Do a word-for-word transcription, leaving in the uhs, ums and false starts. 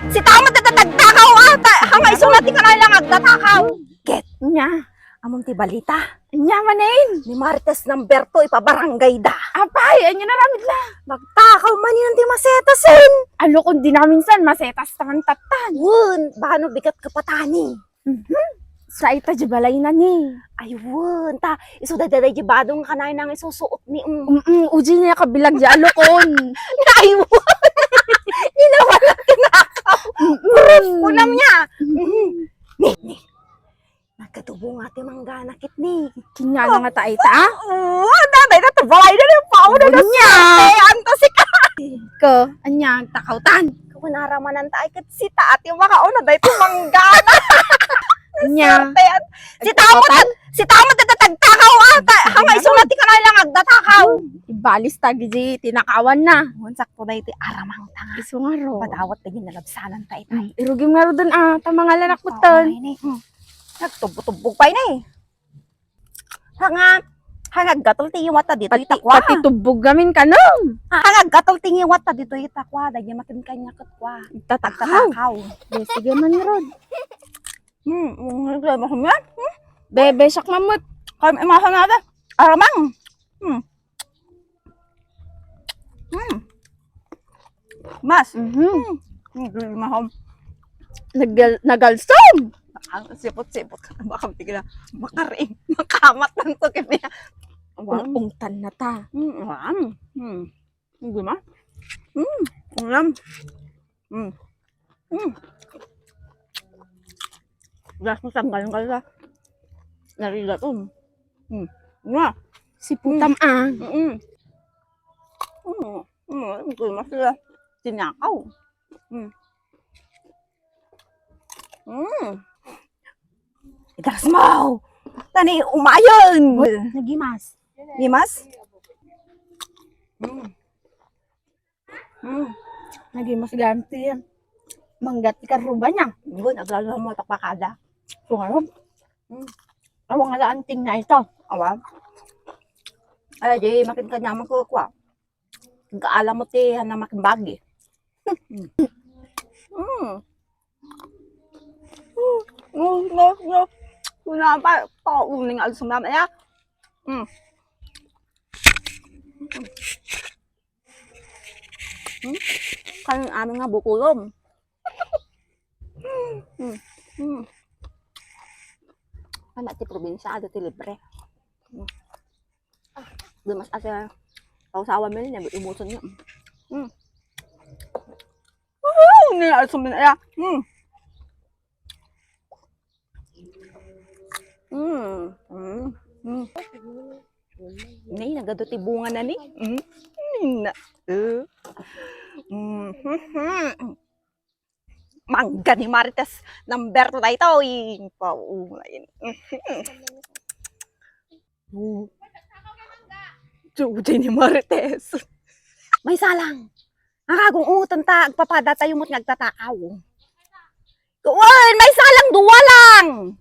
Sitaon met dayta tagtakaw, ah! Ta-, hangay isuna ti kanayon nga agtatakaw. Ket, nya, ammom ti balita? Nya manen? Ni Marites number two, ipabarangay da. Apay, anya naramid la? Nagtakaw manen ti masetasen. Alukon, di namin san, masetas tangan tattan. Wen, bano bigat kapatani. Mhm. Sa ita di balay na ni. Ay, wen, ta, isu dayta di badong kanayon nga isusuot ni, mm. Mm, uji niya kabilag di alukon. Ay, wen. Ni naman ang tinakaw. Mm. Kunam niya. Mm. Ni, ni. Nagkatubo nga ti manggana ket ni. Kinala nga ta ita, ah? Oo, na, na, na, balay na, na, pauna na, anya. Swerte, anto si ka. Ko, anya, agtakawtan. Kunara man anta ay ket sita ati makauna daytoy manggana. Anya. Swerte yan. Sitaon met, sitaon met dayta tagtakaw, ah. Ta-, hangay isuna ti kanayon nga agtatakaw. Ibalis ta gidi tinakawan na. Wen, sakto daytoy aramang tanga. Isu nga ro. Padawat dagiti nalabsanan ta ita. Mm, irugim nga ro dun, ah, ta mangalanak metten. Ay, ni, mm. Nagtubbo-tubbog pay ni. Hanga, hanga aggatel ti iwat ta ditoy ita kua. Pati tubbog gamin kano. Hanga aggatel ti iwat ta ditoy ita kua, dagiti makin kaniak ket kua. Agtatakaw. Agtatakaw. Be, sige man, Rod. Hmm, hmm, hmm, hmm. Be, be, siak mamut. Kam-, imasa na da. Aramang. Hmm. Hmm. Mas. Mhm. Hmm. Hindi mahal. Nagal-, nagalsam. Ang sipot-sipot ka na, baka bigla makaring, makamat ng tukip niya. Wow. Ung-ungtan na ta. Hmm, wow. Hmm. Hindi ma? Hmm. Ulam. Hmm. Hmm. Gas mo, tanggal ka sa narigat, um. Hmm. Nga. Si putam, ah. Mm-mm. Mm. Mm. Ito mas sila tinakaw. Mm. Mm. Idaras mo! Tani, umayon! Nagimas. Gimas? Mm. Hmm. Nagimas ganti. Mangga ti karruba niya. Yun, aglalo mo takpakada. So, ano? Hmm. Awang ala anting na ito. Awa. Ay, di, makin ka naman ko, kwa. Kaala mo ti, ano, makin bagi. Hmm. Hmm. No, no, no. Kuna pa, pa, uning alsum na ya. Hmm. Hmm? Kan amin nga bukulom. Hmm. Hmm. Ano ti probinsya, adu ti libre. Hmm. Dumas asa kausawan mi niya, ibuson niya. Hmm. Wow! Ni alsum na ya. Hmm. Mm. Mm. Mm. Nay, nagadu ti bunga na ni. Mm. Na, eh. Mm. Mangga ni Marites number two daytoy. Paulayin. Mm. Jujay ni Marites. Maysa lang. Nakagungutan ta, agpapada tayo mo't nga agtatakaw. Wen, maysa lang, dua lang.